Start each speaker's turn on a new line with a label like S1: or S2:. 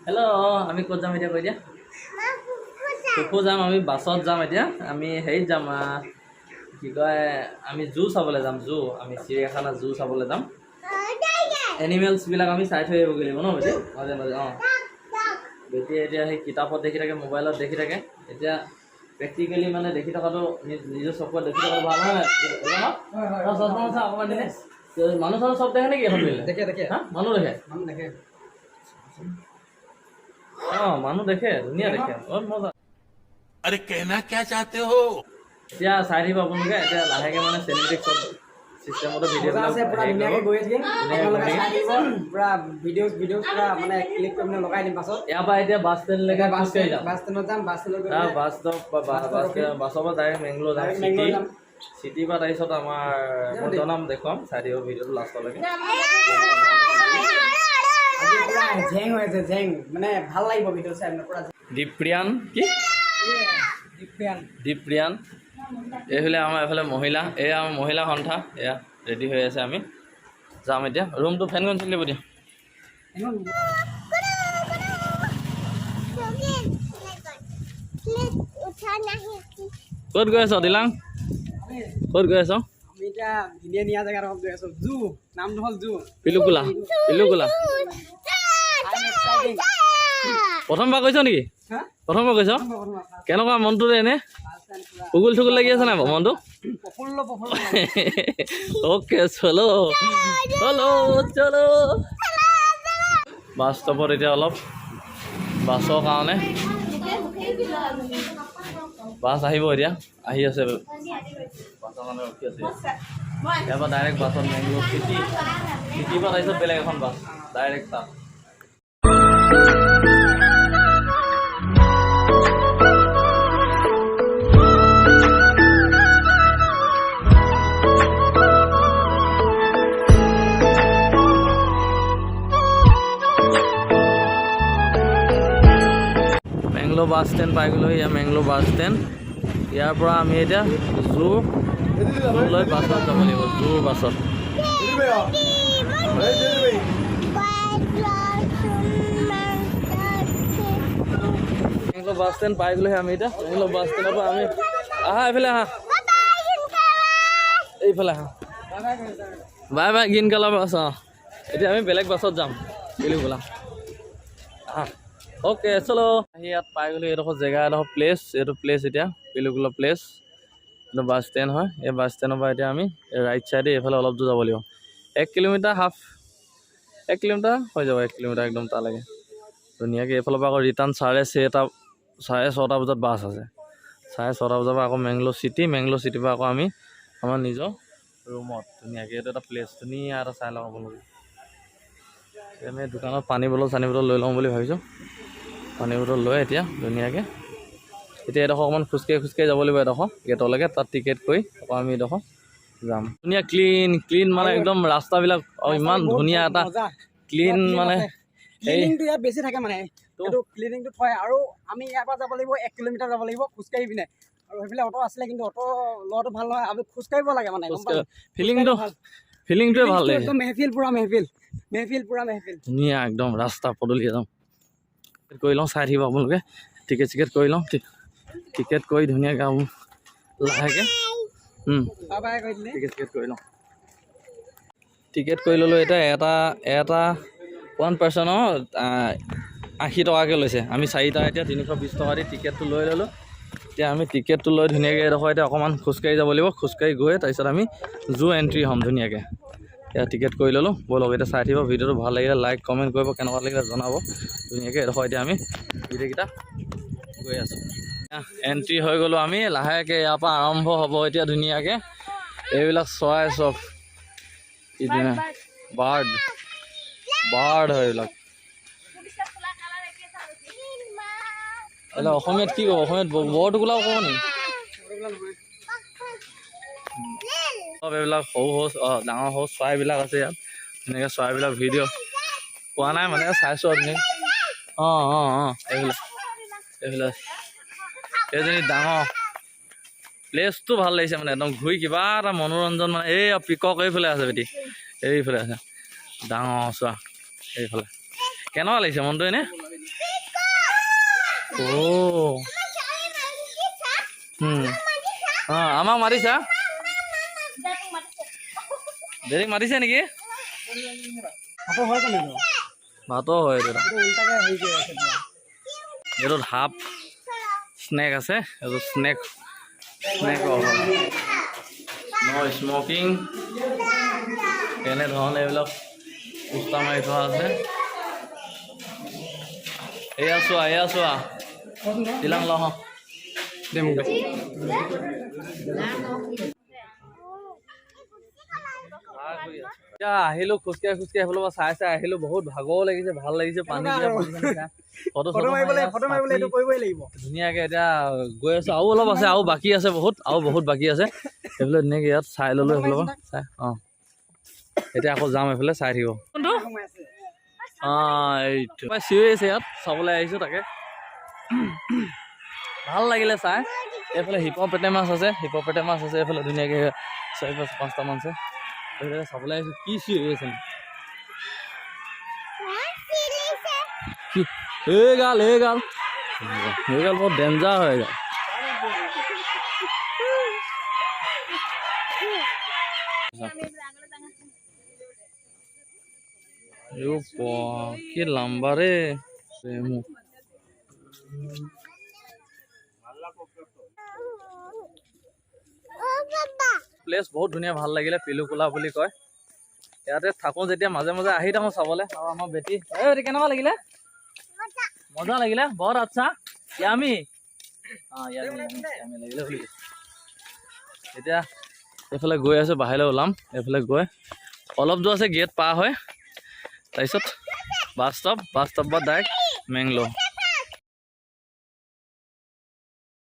S1: Hello', আমি ক'ত যাম এতিয়া কৈ দিয়া। কুফু যাম আমি, বাছত যাম। এতিয়া আমি হেৰিত যাম, কি কয়, আমি জু চাবলৈ যাম, জু। আমি চিৰিয়াখানা জু চাবলৈ যাম। এনিমেলছবিলাক আমি চাই থৈ আহিবগৈ লাগিব ন বেটি, মাজে মাজে। অঁ, বেটিয়ে এতিয়া সেই কিতাপত দেখি থাকে, মোবাইলত দেখি থাকে। এতিয়া প্ৰেক্টিকেলি মানে দেখি থকাটো, নিজৰ চকুত দেখি থকাটো ভাল হয় নাই? চশমা চা অকণমান দিনে। মানুহ চানুহ চব দেখে নেকি এখন মিলিলে?
S2: দেখে, দেখে।
S1: হা, মানুহ দেখে?
S2: মানুহ দেখে।
S1: অঁ, মানুহ দেখে, ধুনীয়া দেখে, বৰ মজা।
S3: अरे, कहना क्या चाहते हो?
S1: এতিয়া চাই থাকিব আপোনালোকে। এতিয়া লাহেকে মানে চিনেমেটিক চব চিষ্টেমতে
S2: মজা আছে পুৰা।
S1: ভিডিঅ'বিলাক
S2: ধুনীয়াকৈ গৈ থাকিম।
S1: ধুনীয়াকৈ
S2: আপোনালোকে
S1: গৈ
S2: চাই থাকিব পুৰা। ভিডিঅ' ভিডিঅ' পুৰা মানে ক্লিক কৰি পিনে লগাই দিম পাছত।
S1: ইয়াৰ পৰা এতিয়া বাছ ষ্টেণ্ডলৈকে
S2: বাছ
S1: খোজকাঢ়ি যাম।
S2: বাছ ষ্টেণ্ডত যাম, বাছ ষ্টেণ্ডত গৈ পিনে
S1: বাছ ষ্টপ বা বাছ বাছৰ পৰা ডাইৰেক্ট মেংগলোৰ যাম।
S2: Direct
S1: city
S2: Mangalore যাম।
S1: চিটিৰ পৰা তাৰপিছত আমাৰ মই জনাম, দেখুৱাম। চাই দিব ভিডিঅ'টো লাষ্টলৈকে।
S2: আজি পুৰা জেং হৈ আছে, জেং মানে ভাল লাগিব ভিডিঅ' চাই পিনে পুৰা।
S1: দীপ্ৰিয়ান কি?
S2: দীপ্ৰিয়ান।
S1: দীপ্ৰিয়ান। এইফালে আমাৰ এইফালে মহিলা, এয়া আমাৰ মহিলা সন্থা, এয়া ৰেডি হৈ আছে। আমি যাম এতিয়া। ৰুমটো ফেনখন চলিব দিয়া।
S4: উঠা নাহি।
S1: ক'ত গৈ আছ দিলাং? ক'ত গৈ আছ?
S2: আমি এতিয়া ধুনীয়া নিয়া জেগাত গৈ আছো, জু। নামটো হ'ল জু।
S1: পিলুকুলা, পিলুকুলা।
S2: I'm exciting.
S1: প্ৰথমবাৰ কৈছ নেকি?
S2: হা?
S1: প্ৰথমবাৰ কৈছ? কেনেকুৱা মনটো এনে? উগুল থুগুল লাগি আছে নাই মনটো?
S2: প্ৰফুল্ল, প্ৰফুল্ল।
S1: অ'কে, চলো চলো চলো। বাছ ষ্টপত এতিয়া অলপ বাছৰ কাৰণে, বাছ আহিব এতিয়া, আহি আছে। বাছৰ কাৰণে ৰখি আছে। ইয়াৰ পৰা ডাইৰেক্ট বাছত মেংগলোৰ চিটি, চিটিৰ পৰা তাৰপিছত বেলেগ এখন বাছ ডাইৰেক্ট তাত। মেংগলোৰ বাছ ষ্টেণ্ড পাই গ'লোঁ। ইয়াৰ মেংগলোৰ বাছ ষ্টেণ্ড। ইয়াৰ পৰা আমি এতিয়া জুলৈ বাছত যাব লাগিব, জুৰ বাছত। মেংগলোৰ বাছ ষ্টেণ্ড পাই গ'লোহি আমি। এতিয়া মেংগলোৰ বাছ ষ্টেণ্ডৰ পৰা আমি, আহা, এইফালে আহা, এইফালে আহা। Bye bye green colour bus. অঁ, এতিয়া আমি বেলেগ বাছত যাম পিলুকুলা। আহা, অ'কে, চলো। আহি ইয়াত পাই গ'লো। এইডোখৰ জেগা, এডোখৰ প্লেচ, এইটো প্লেচ এতিয়া পিলুকুলা প্লেচ। এইটো বাছ ষ্টেণ্ড হয়। এই বাছ ষ্টেণ্ডৰ পৰা এতিয়া আমি ৰাইট চাইডে এইফালে অলপ দূৰ যাব লাগিব। 1 কিলোমিটাৰ, হাফ 1 কিলোমিটাৰ হৈ যাব, 1 কিলোমিটাৰ একদম তালৈকে ধুনীয়াকৈ। এইফালৰ পৰা আকৌ ৰিটাৰ্ণ 6:30, 6:30 বজাত বাছ আছে। 6:30 বজাৰ পৰা আকৌ মেংগলোৰ চিটি, মেংগলোৰ চিটিৰ পৰা আকৌ আমি আমাৰ নিজৰ ৰুমত ধুনীয়াকৈ। এইটো এটা প্লেচ ধুনীয়া এটা, চাই লওঁ আপোনালোকে। আমি দোকানত পানী বটল চানী বটল লৈ লওঁ বুলি ভাবিছোঁ। পানী বটল লৈ এতিয়া ধুনীয়াকৈ এতিয়া এডোখৰ অকণমান খোজকাঢ়ি খোজকাঢ়ি যাব লাগিব এডোখৰ গেটলৈকে। তাত টিকেট কৰি আকৌ আমি এডোখৰ যাম। ধুনীয়া ক্লিন ক্লিন মানে একদম ৰাস্তাবিলাক আৰু ইমান ধুনীয়া এটা ক্লিন মানে এই
S2: ক্লিনিংটো ইয়াত বেছি থাকে, মানে এইটো ক্লিনিংটো থয়। আৰু আমি ইয়াৰ পৰা যাব লাগিব, 1 কিলোমিটাৰ যাব লাগিব খোজকাঢ়ি পিনে। আৰু সেইফালে অ'টো আছিলে, কিন্তু অ'টো লোৱাটো ভাল নহয়, আমি খোজকাঢ়িব লাগে মানে, গম পালে?
S1: ফিলিংটো
S2: ভাল।
S1: ফিলিংটোৱে ভাল লাগিছে।
S2: একদম মেহফিল, পুৰা মেহফিল, মেহফিল, পুৰা মেহফিল।
S1: ধুনীয়া একদম ৰাস্তা পদূলি একদম। কৰি লওঁ, চাই থাকিব আপোনালোকে। টিকেট চিকেট কৰি লওঁ। টিকেট কৰি ধুনীয়াকৈ আৰু লাহেকৈ
S2: বাই বাই কৰি দিলে।
S1: টিকেট চিকেট কৰি লওঁ। টিকেট কৰি ল'লোঁ। এতিয়া এটা এটা ওৱান পাৰ্চনৰ 80 টকাকৈ লৈছে। আমি চাৰিটা এতিয়া 320 টকা দি টিকেটটো লৈ ল'লোঁ। এতিয়া আমি টিকেটটো লৈ ধুনীয়াকৈ এডোখৰ এতিয়া অকণমান খোজকাঢ়ি যাব লাগিব। খোজকাঢ়ি গৈ তাৰপিছত আমি জু এণ্ট্ৰি হ'ম ধুনীয়াকৈ। এতিয়া টিকেট কৰি ল'লোঁ। ব'লক, এতিয়া চাই থাকিব ভিডিঅ'টো। ভাল লাগিলে লাইক কমেণ্ট কৰিব, কেনেকুৱা লাগিলে জনাব। ধুনীয়াকৈ এডোখৰ এতিয়া আমি গোটেইকেইটা গৈ আছোঁ। এণ্ট্ৰি হৈ গ'লোঁ আমি। লাহেকৈ ইয়াৰ পৰা আৰম্ভ হ'ব এতিয়া ধুনীয়াকৈ। এইবিলাক চৰাই চব কি ধুনীয়া, বাৰ্ড, বাৰ্ড হয় এইবিলাক। এইবিলাক অসমীয়াত কি ক'ব? অসমীয়াত বৰটোকোলাও ক'ব নেকি? চব এইবিলাক সৰু সৰু, অঁ, ডাঙৰ সৰু চৰাইবিলাক আছে ইয়াত। ধুনীয়াকৈ চৰাইবিলাক ভিডিঅ' কোৱা নাই, মানে চাইছোঁ আৰু ধুনীয়াকৈ। অঁ অঁ অঁ এইবিলাক এইবিলাক এইজনী ডাঙৰ। প্লেচটো ভাল লাগিছে, মানে একদম ঘূৰি কিবা এটা মনোৰঞ্জন। মানে এই পিকক এইফালে আছে, বেটি, এইফালে আছে ডাঙৰ চোৱা এইফালে। কেনেকুৱা লাগিছে মনটো এনে? অ' অঁ, আমাক মাতিছা, দেৰিক মাতিছে নেকি?
S2: ভাতো হয় জানো এইটো?
S1: ভাতো হয় এইটো।
S2: এইটো উল্টাকে হেৰি কৰি আছে পুৰা।
S1: এইটোত সাপ, স্নেক আছে। এইটো স্নেক, স্নেক ন স্মকিং। কেনেধৰণে এইবিলাক পোষ্টাৰ মাৰি থোৱা আছে। এয়া চোৱা, এয়া চোৱা। তিলাং লহ।
S2: দে মোক দে।
S1: এতিয়া আহিলো খোজকাঢ়ি খোজকাঢ়ি, সেইফালৰ পৰা চাই চাই আহিলো। বহুত ভাগৰো লাগিছে, ভাল লাগিছে। পানী দিয়া, পানী চানী খাই ফটো
S2: ফটো
S1: চটো
S2: মাৰিব
S1: মাৰি
S2: লাগিব, ফটো মাৰিব লাগিব, এইটো কৰিবই লাগিব।
S1: ধুনীয়াকে এতিয়া গৈ আছো। আৰু অলপ আছে, আৰু বাকী আছে বহুত, আৰু বহুত বাকী আছে। সেইফালে ধুনীয়াকে ইয়াত চাই ললো, সেইফালৰ পৰা চাই। অঁ, এতিয়া আকৌ যাম এইফালে, চাই থাকিব কোনটো।
S2: সোমাই আছে।
S1: অঁ, এইটো চিঞৰি আছে। ইয়াত চাবলৈ আহিছো, তাকে ভাল লাগিলে চাই। এইফালে হিপ'পটেমাছ আছে, হিপ'পটেমাছ আছে এইফালে। ধুনীয়াকে চাৰি পাঁচ পাঁচটামান আছে। এইফালে চাবলৈ আহিছো। কি চিঞৰি আছে নো? কি এই গাল, এই গাল, এই গাল বৰ ডেঞ্জাৰ হয় এইগাল। ইও বা, কি লম্বা ৰে ৰেমু। প্লেচ বহুত ধুনীয়া, ভাল লাগিলে। পিলুকোলা বুলি কয়। ইয়াতে থাকোঁ যেতিয়া মাজে মাজে আহি থাকোঁ চাবলৈ। আৰু আমাৰ বেটি, এই বেটি, কেনেকুৱা লাগিলে? মজা লাগিলে, বৰ আচ্ছা, য়ামি। অঁ, য়ামি য়ামি য়ামি লাগিলে বুলি কৈছে। এতিয়া এইফালে গৈ আছোঁ, বাহিৰলৈ ওলাম। এইফালে গৈ অলপ দূৰ আছে, গেট পাৰ হয়, তাৰপিছত বাছ ষ্টপ, বাছ ষ্টপ পৰা ডাইৰেক্ট মেংল'।